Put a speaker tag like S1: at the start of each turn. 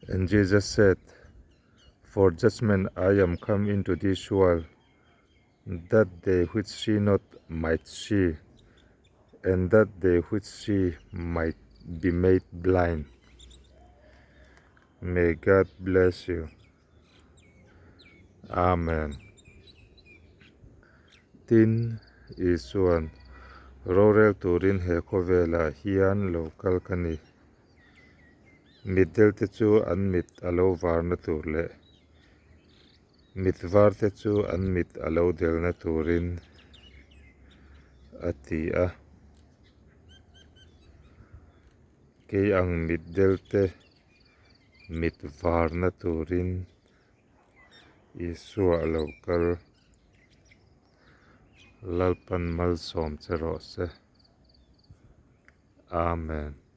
S1: And Jesus said, For judgment I am come into this world, that they which see not might see, and that they which see might be made blind. May God bless you. Amen. Tin, Isua'n rorel turin he khawvelah hian lo kal ka ni. Mitdelte chu an mit a lo varna tur leh mit varte chu an mit a lo delna turin a ti a. Kei ang mitdelte mit varna turin Isua a lo kal. Lalpan malsawm che rawh se. Amen.